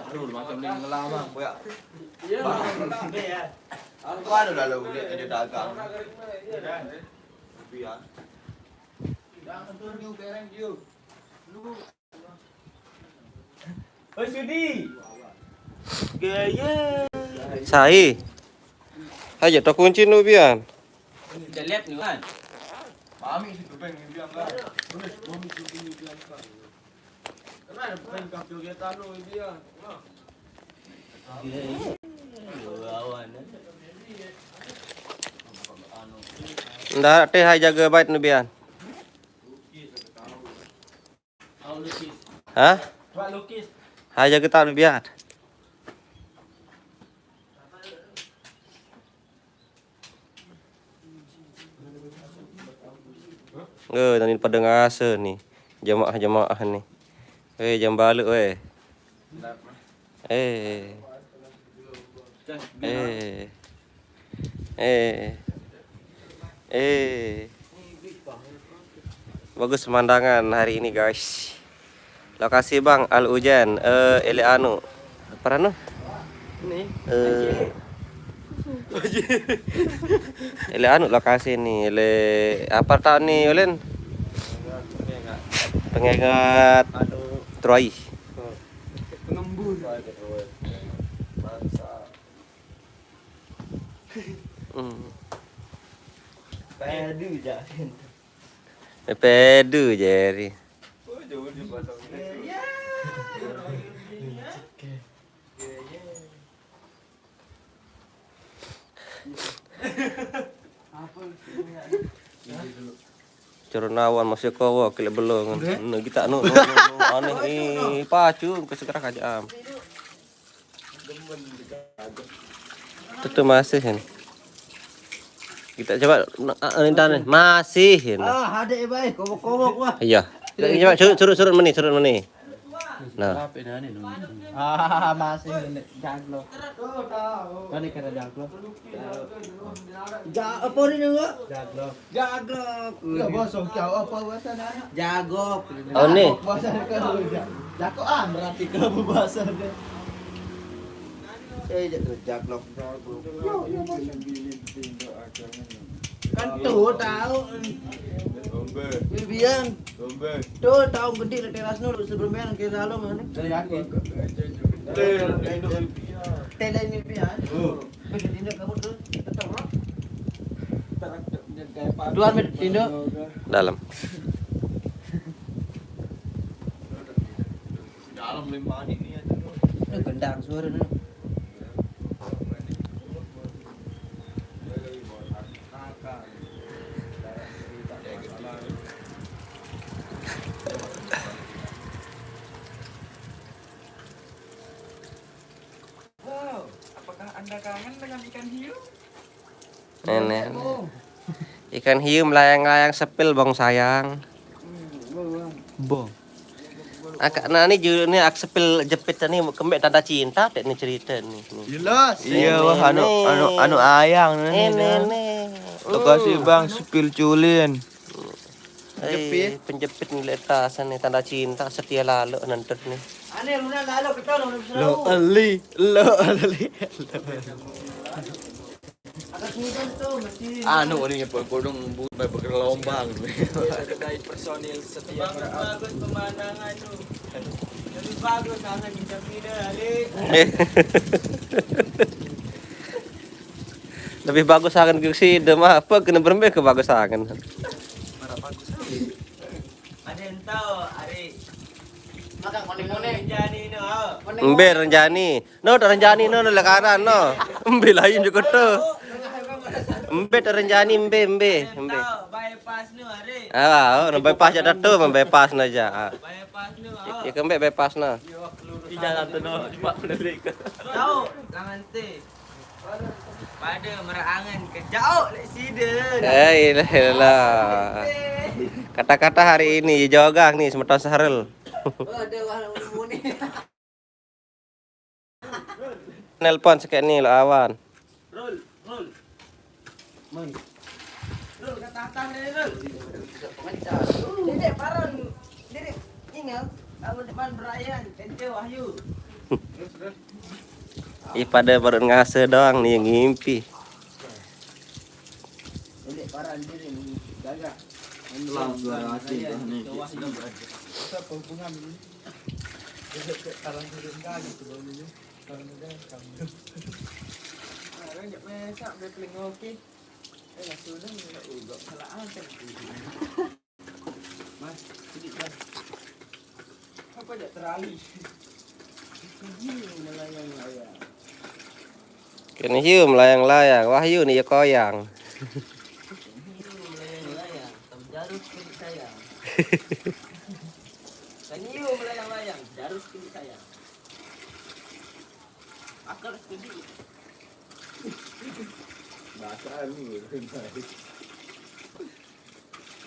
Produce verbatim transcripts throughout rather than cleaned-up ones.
Baru macam ni ngelamang, boyak. Iya, baru kena ambil ya. Aku ada lalu dia kerja dagang. Iya, dah. Tapi ya. Jangan turun you, bereng you. Lu. Oi, Sudi. Gaya. Sai. Aja tak kunci nu bian. Kita lihat ni kan. Mami situ peng ni bian kan. Terus mami situ ni bian kan. Kenapa peng kau joget anu ni bian? Ndak teh hai jaga bait nu bian. Hah? Hai jaga tak nu bian. Eh, tadi pada ngasa ni. Jemaah-jemaah ni. Eh, jam balik weh. Eh. Eh. Eh. Eh. Bagus pemandangan hari ini, guys. Lokasi bang, Al Ujan, eh, ele anu. Apa anu? Ni. Eh. Ele anu lokasi ni, ele apa tak ni, Ulin? Pengengat. Anu. Troy. Pengembun. Hmm. Padu je. Padu je, Ri. Oh, jauh dia pasang. Apa? Cerenawan masih kawa klik belum. Nah, kita anu, anu, anu, anu, aneh, eh, pacu ke sekarang aja am. Itu masih ini. Kita coba, nah, ah, ini tanah. Masih ini. Ah, ada ya, baik. Kobok-kobok, wah. Iya. Coba surut, surut, surut meni, surut meni. Nah. Ah, masih ini. Jaglo. Mana kena jaglo? Ja-, apa ni, Nengok? Jaglo. Jagok. Lah, bosong kau apa bahasa ni? Jagok. Oh, ni. Bahasa ni kan. Jagok, ah, berarti kau bahasa ni. Eh, jagok, jagok. Yo, yo, bosong. Kan tu tahu. Domba. Bibian. Domba. Tu tahu gede nak teras nol sebelum yang kira lalu mana? Dari aku. Tele ni Bibian. Oh. Dua menit, Indo. Dalam. Dalam lima ni ni. Gendang suara ni. Wow, apakah Anda kangen dengan ikan hiu? Ini. Ikan hiu melayang-layang sepil bong sayang. Bong. Akak nah ni ju ni ak sepil jepit ni kembek tanda cinta tak ni cerita ni. Jelas. Iya, wah, anu, anu, anu ayang ni. Ini ni. Lokasi bang sepil culin. Penjepit ni letak sana tanda cinta setia lalu nonton ni. Ane Runa lalu kita lo. Lo eli, lo eli. Ada sini tu mesti. Anu ni nyepot kodong buat bergelombang. Dari personil setia. Bagus, bagus pemandangan tu. Lebih bagus sangat kita tidak, Ali. Lebih bagus sangat ke sini mah apa kena berembe ke bagus sangat. Mana bagus? Ada yang tahu, Ari. Makan konek-konek. Renjani no. Embe Renjani. No, tak Renjani no, no lekaran no. Embe lain juga tu. Embe tak Renjani, embe, embe, embe. Tahu, bypass no, Ari. Ah, oh, no bypass je tu, bypass no je. Ah. Bypass no. Ya, kembe bypass no. Di jalan tu no, cuma boleh ke. Tahu, langan teh. Pada merangan ke jauh lek sida. Eh, ilah, ilah. Kata-kata hari ini jogang ni semeton Sahrul. Oh, ada orang muni. Nelpon sekek ni lah awan. Rul, Rul. Man. Rul, kata Atan ni, Rul. Jadi paran diri ingat sama depan Brian, ente Wahyu. Ih, pada baru ngase doang nih yang ngimpi. Mas, sedikit, Mas. Apa aja terali? Melayang-layang. Kene hiu melayang-layang, wahyu nih ya koyang. Hiu melayang-layang, tam jarus kulit saya. Kan hiu melayang-layang, jarus kulit saya. Akal sedikit. Bahasa anu.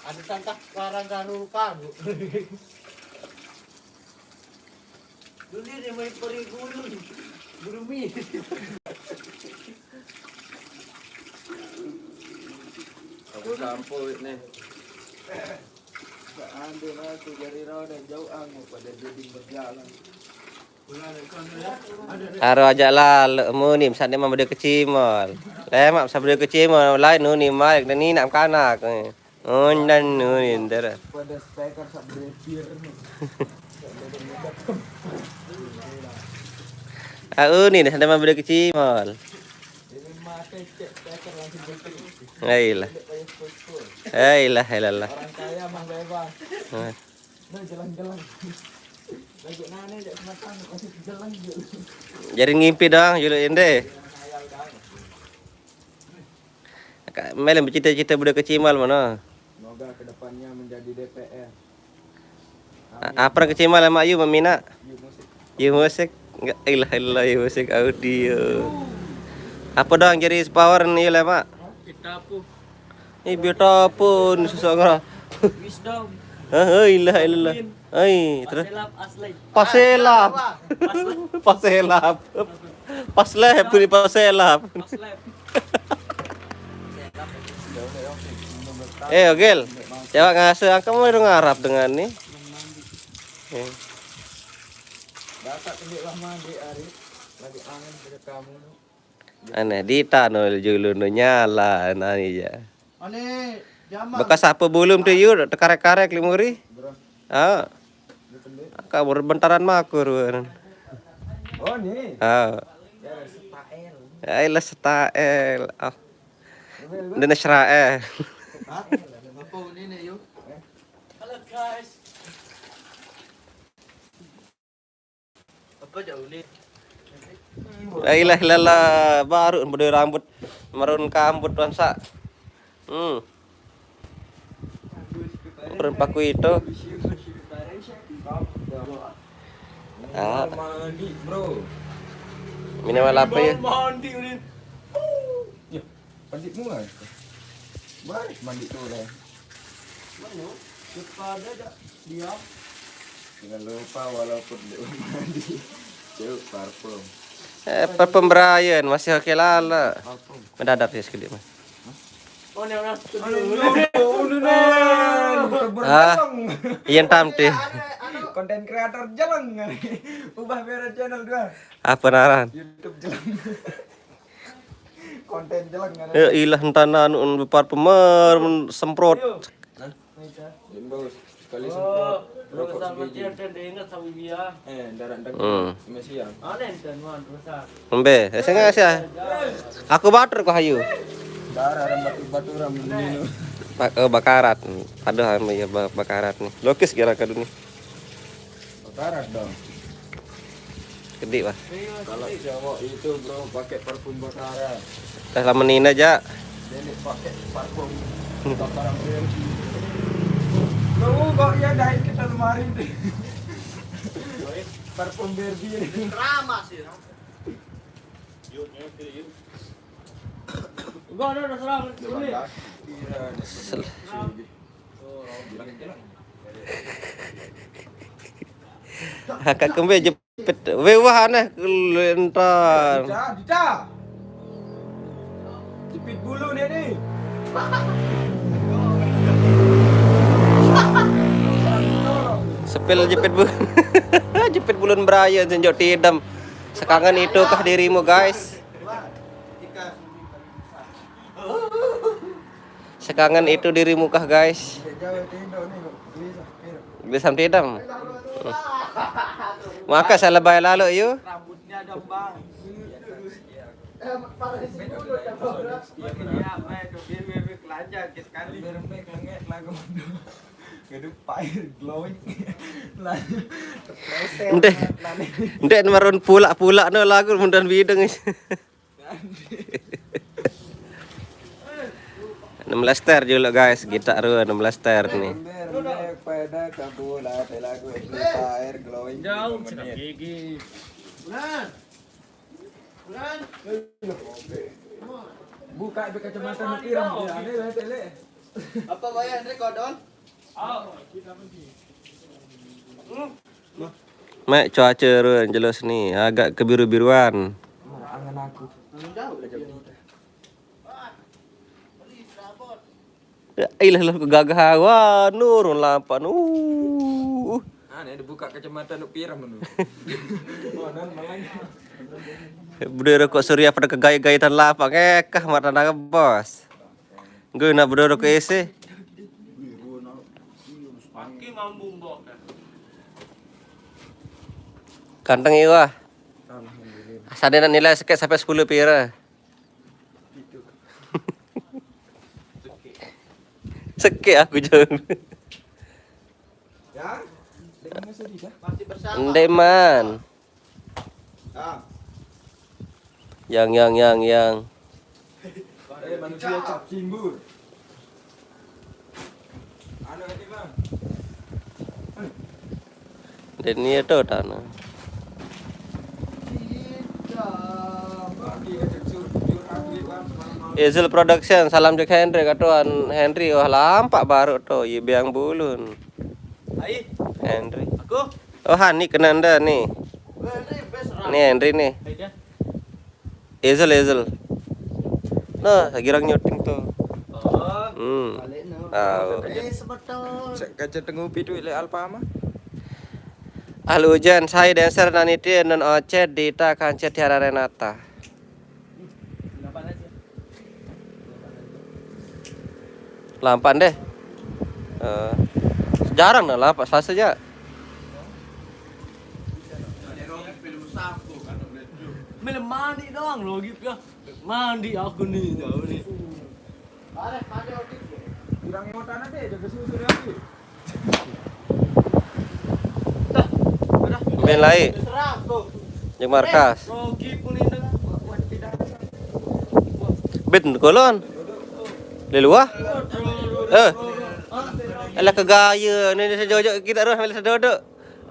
Ada santah karang karu karu. Dulu dia main peri guru. Guru mi. Aku sampul nih. Seandainya aku jari roda jauh angu pada jadi berjalan. Aro aja lah, munim sane mah bede kecimol. Lemak bisa bede kecimol, lain nuni malik dan inak kanak. Undan nuni ntar. Pada speaker sak bede pir. Ah, uni nih sane mah bede kecimol. Ini mah cek speaker langsung berhenti. Ailah. Ailah, ailah. Orang kaya mah bebas. Nah. Nah, jalan-jalan. Lagi nane jak sematang masih jalan dulu. Jadi ngimpi doang julu ende. Mele bercita-cita budak kecimal mana? Semoga kedepannya menjadi D P R. A- Apa kecimal sama Ayu memina? Yuk musik. Yuk musik. Enggak, ilah ilah, yuk musik audio. Apa doang jadi power nih lemak? Kita apa? Ini biar apa nih susah ngerah. Wisdom. Hah, ilah ilah. Ai, terus Paselap asli. Paselap. Paslep. Paselap. Paslep, ini paselap. Paslep. Eh, Ogel. Coba ngasuh angka mau ngarap dengan nih. Eh. Dapat ambil lah mandi hari. Lagi angin ke kamu. Aneh, di tanah julu nu nyala, nani ya. Ane, jaman. Bekas apa belum tuh, yuk, tekarek-karek limuri. Ah. Kabur bentaran makur, weran. Oh, nih. Ah. Ya, setael. Ai lah setael. Ah. Indonesia eh. Hah? Apa ini nih, yuk? Halo, guys. Apa jauh nih? La ilaha illallah, baru berdua rambut merun kambut bangsa. Hmm. Merun paku itu. Ah. Mandi, bro. Minimal apa ya? Mandi, Ulin. Ya, mandi mulai. Baris mandi tuh, Ren. Mana? Cepat aja dia. Jangan lupa, walaupun belum mandi, cuk, parfum. Eh, parfum Brian masih oke lala. Parfum. Mendadak ya sekali, Mas. Oh, ini orang. Ah, iya, tam tih. Konten kreator jeleng. Ubah merek channel dua. Apa naran? YouTube jeleng. Konten jeleng kan. Ya ilah, entah anu, parfum mer, semprot. Hah? Sekali semprot rokok sebiji. Eh, darah daging. Hmm. Sama siang. Embe, saya nggak sih. Aku batur kok, hayu. Darah dan batu-batu ram minum. Ba- eh, bakarat. Aduh, ame ya ba- bakarat nih. Lukis kira kadun nih. Bakarat dong. Gede, Pak. Kalau cowok itu, bro, pakai parfum Bakarat. Dah lama nina aja. Jadi pakai parfum Bakarat Barbie. Lu kok ya dari kita lemari deh. Parfum Barbie ini. Ramah sih. Yuk, yuk, yuk. Gua ada, udah serang. Sel- Kakak kembe jepit. Weh, wah, aneh, lentar. Dita, Dita. Jepit bulu nih, nih. Sepil jepit bu, jepit bulun beraya tunjuk tidem. Sekangen itukah dirimu, guys? Sekangen itu dirimukah, guys? Gelisam tidem. Maka saya lebay lalu, yu. Ndek, ndek marun pulak-pulak no lagu mundan bideng. Enam belas ter dulu, guys, kita ru enam belas ter nih. Pada kabula lagu Free Fire glowing. Jauh cina gigi. Buka be kacamata nu pirang ya, ini lah tele. Apa bayar Andre kodon? Mek cuaca ru yang jelas nih, agak kebiru-biruan. Angan aku. Jauh aja. Ya, ilah lah kegagahan, wah, nurun lapan. Uh. Aneh dibuka kacamata nu pirang menu. Oh, nan malah. Budaya rokok surya pada kegaya-gaya dan lapang, eh, kah mata nangkep bos. Gue nak budaya rokok isi. Pakai mambu mbok. Ganteng iwah. Alhamdulillah. Sadena nilai sekian sampai sepuluh pira? Seke aku jauh. Ya? Dengan sedih dah. Masih bersama. Ndeman. Ah, Yang yang yang yang. Eh, manusia cap simbur. Anu ini bang. Dan ini itu tanah. kita Bagi kecil sur jur aku bang semalam malam. Izul Production, salam cek Henry, katuan Henry, wah lampak baru tuh, ye biang bulun. Ai, Henry. aku. Oh, Hani kena anda nih. Andre best rap. Nih Henry nih. Ai dah. Izul, Izul. Nah, girang nyuting tuh. Oh. Hmm. Balik no. Tahu. Eh sebetul. Cek kaca tengupi tu ile Alfama. Ahli ujian, saya dancer naniti non Oce Dita Kance Tiara Renata. Kenapa aja? Lampan deh. Eh, jarang nah lampak Selasa aja. Mele mandi doang loh gitu ya. Mandi aku nih jauh nih. Bareh ada otik. Bilang ngotan aja jaga susu lagi. Dah. Udah. Ben lai, Serang tuh. jeung markas. Rogi pun ini. Ben kolon. Leluah. Eh. Alah kegaya ni saya jojok kita terus ambil sedodok.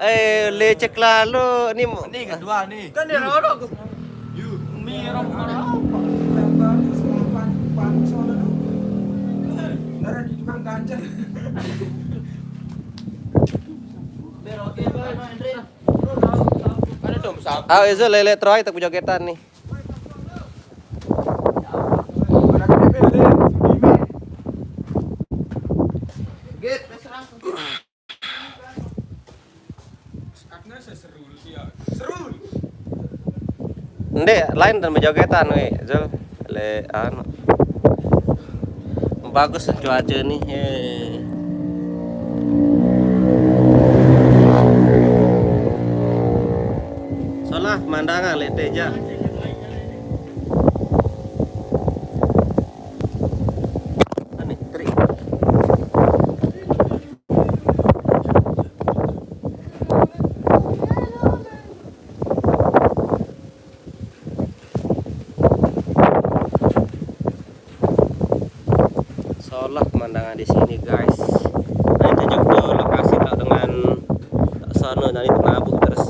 Eh, lecek lalu ni. Ini kedua nih. Kan dia rodok. Yuk, mirip apa? Lempar sekolah pan pan soalnya tuh. Ntar di tukang ganjal. Beroke Andre. Ada dong sapu. Ah, itu lele troy tak jogetan nih. Ada gede bel deh. Sugime. Git, serang. Sekatnya seseru sih ya. Seru. Ndek, lain dan bejogetan we, Zul. Le anu. Bagus cuaca nih. Eh. Solah pemandangan le teja. Ani, teri. Solah pemandangan di sini, guys. Nah, itu juga lokasi tak dengan tak sono dari nabuh terus.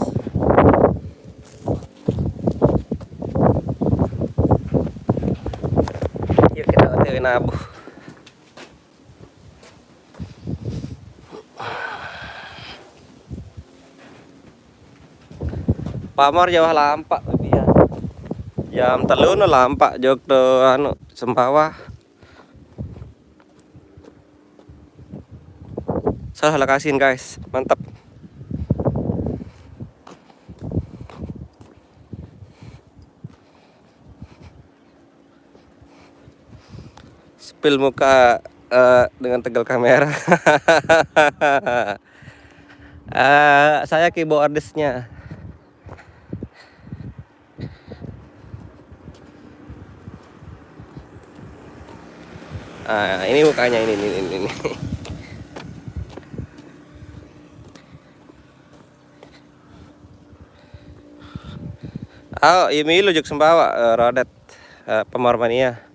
Yuk kita O T W nabuh. Pamor jauh lampak tapi ya. Jam telu no lampak jok to anu Sempawah. Salah lokasiin guys, mantap. Spill muka, eh, dengan tegal kamera. Eh, saya keyboardisnya. Ah, ini mukanya ini, ini, ini, ini. Oh, iya milu juk sembawa, eh, Rodet, eh, Pemormania.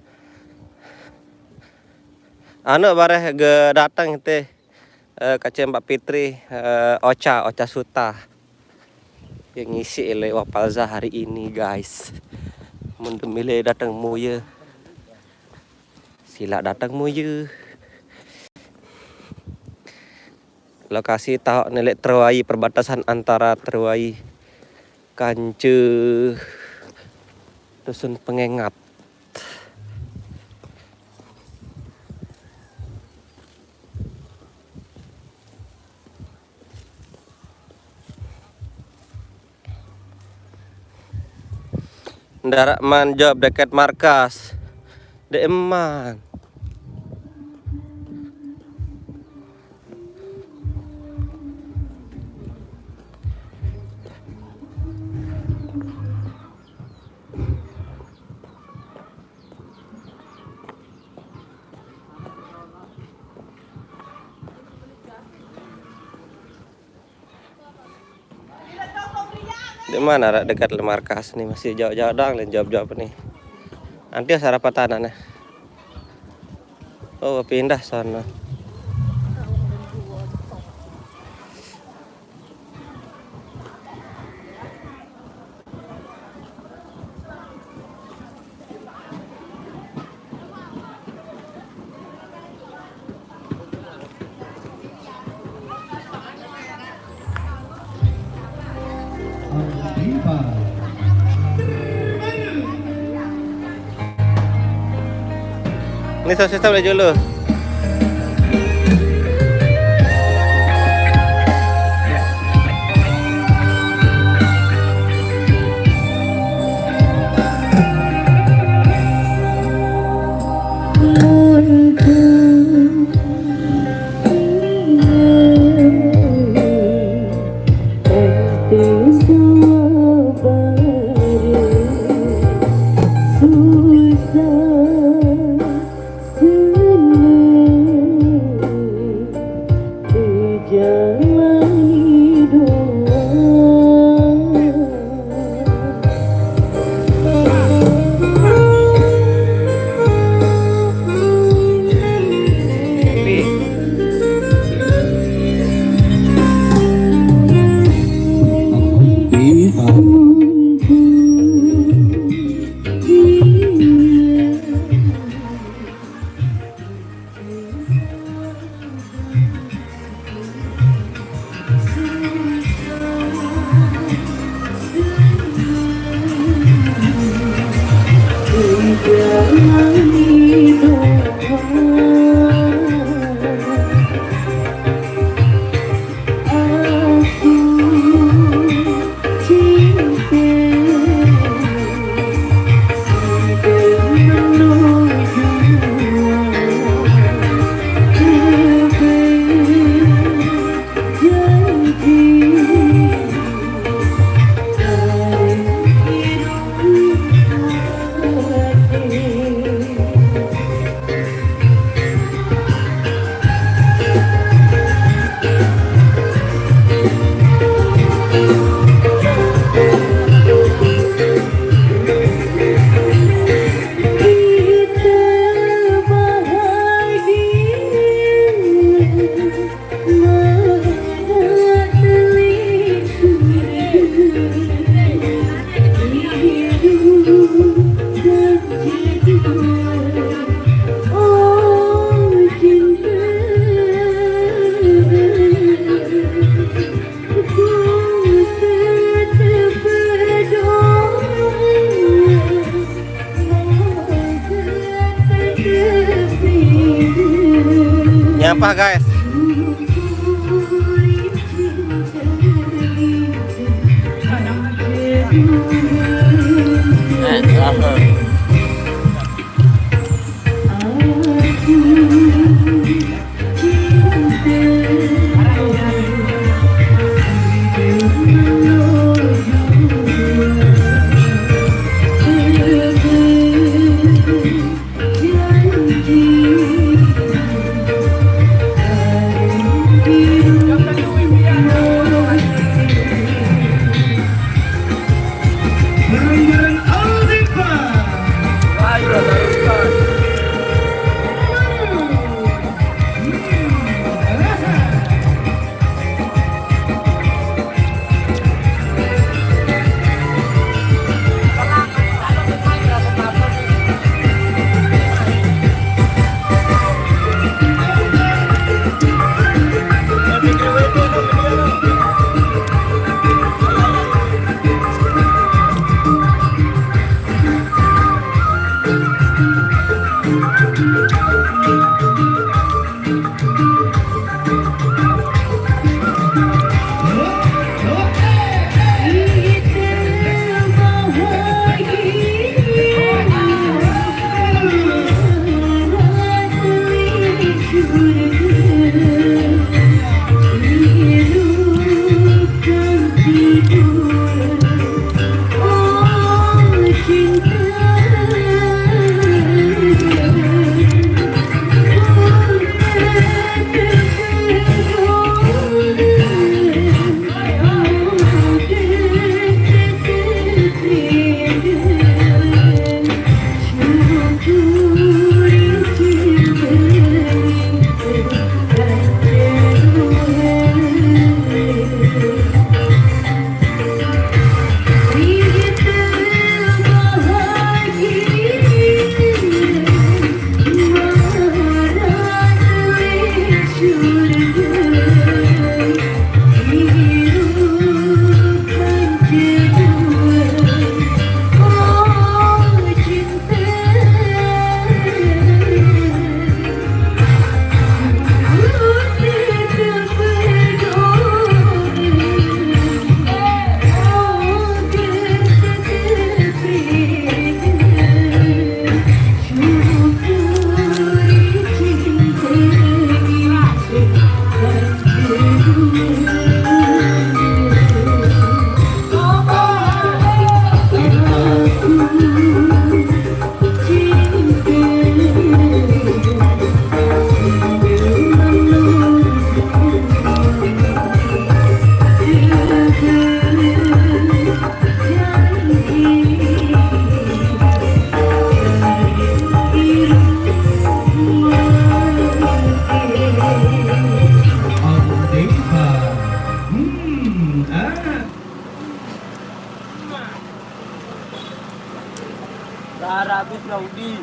Anu bareh ge datang teh, eh, kace Mbak Fitri, eh, Ocha, Ocha Suta. Yang ngisi ele Wapalza hari ini, guys. Mun demile datang muye. Sila datang muye. Lokasi tahu nelik Terwai, perbatasan antara Terwai kance Dusun Pengengat. Ndak man job deket markas. Dek eman. Di mana rak dekat le markas nih, masih jauh-jauh doang le jawab-jawab nih. Nanti sarapan tanah nih. Oh, pindah sana. Ini sound system udah dulu. Nyampah, guys. Arab Saudi.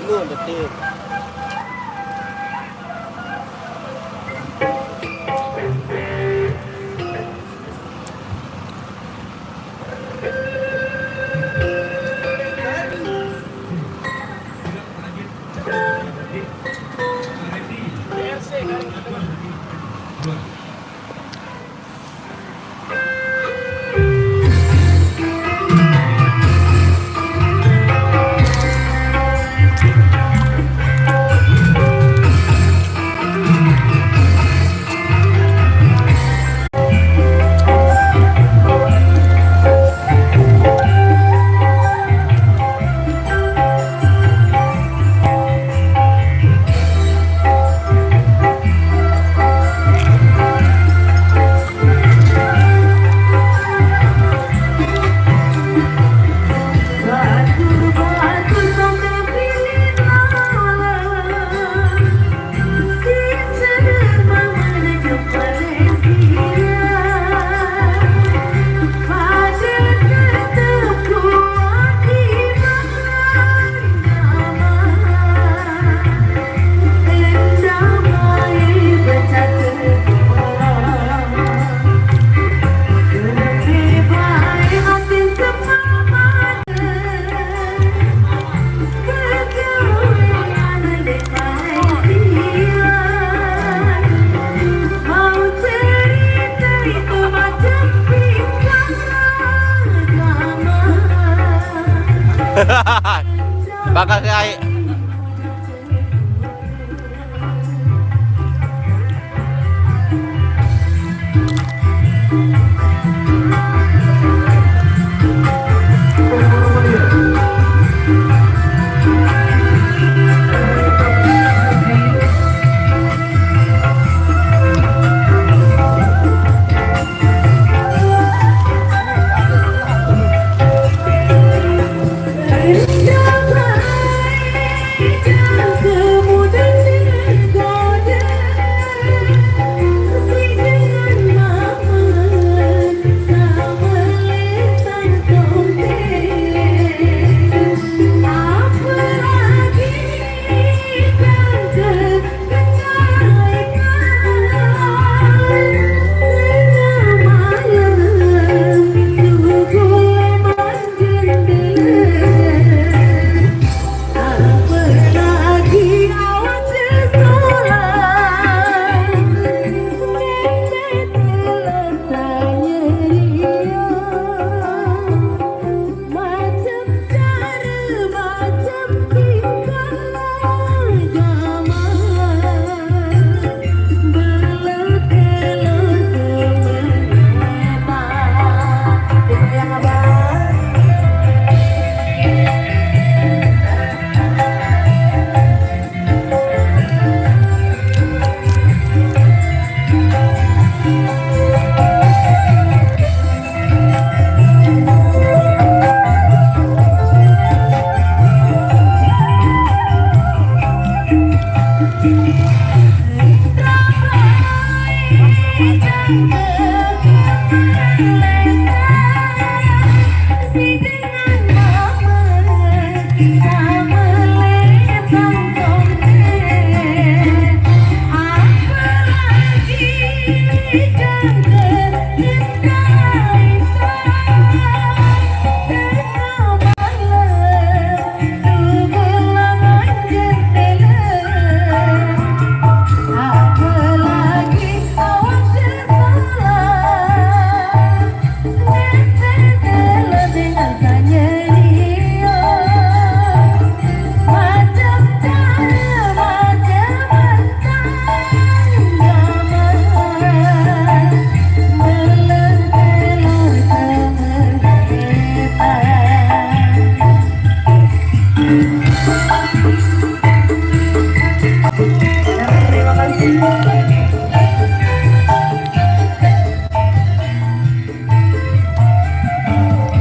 Belum betul. Bakal si Ai.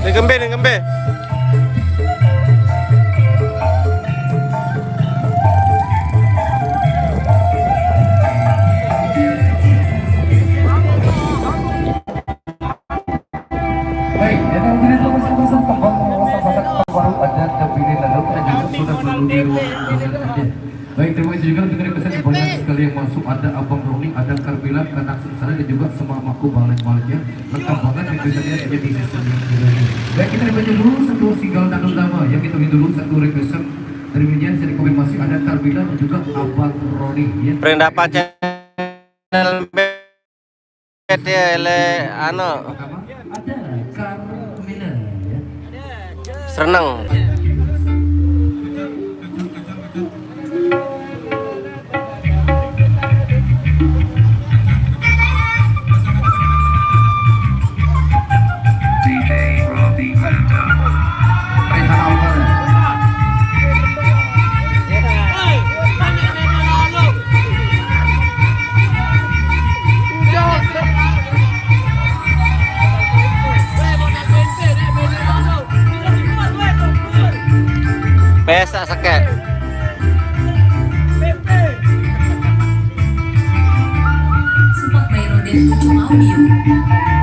Ning kembe, ning kembe. Yang masuk ada Abang Roni, ada Carmila, Kanak Sengsara, dan juga Semamaku Balik-Baliknya. Lengkap banget requestannya, hanya di season yang kedua ini. Baik, kita dibantu dulu satu single Tanah Utama yang kita dulu satu requestan dari media, bisa dikonfirmasi ada Carmila dan juga Abang Roni, ya. Perindapan channel media le ano. Pertama ada Carmila, ya. Sereneng. Pesa seke. Support by Roden Ujung Audio.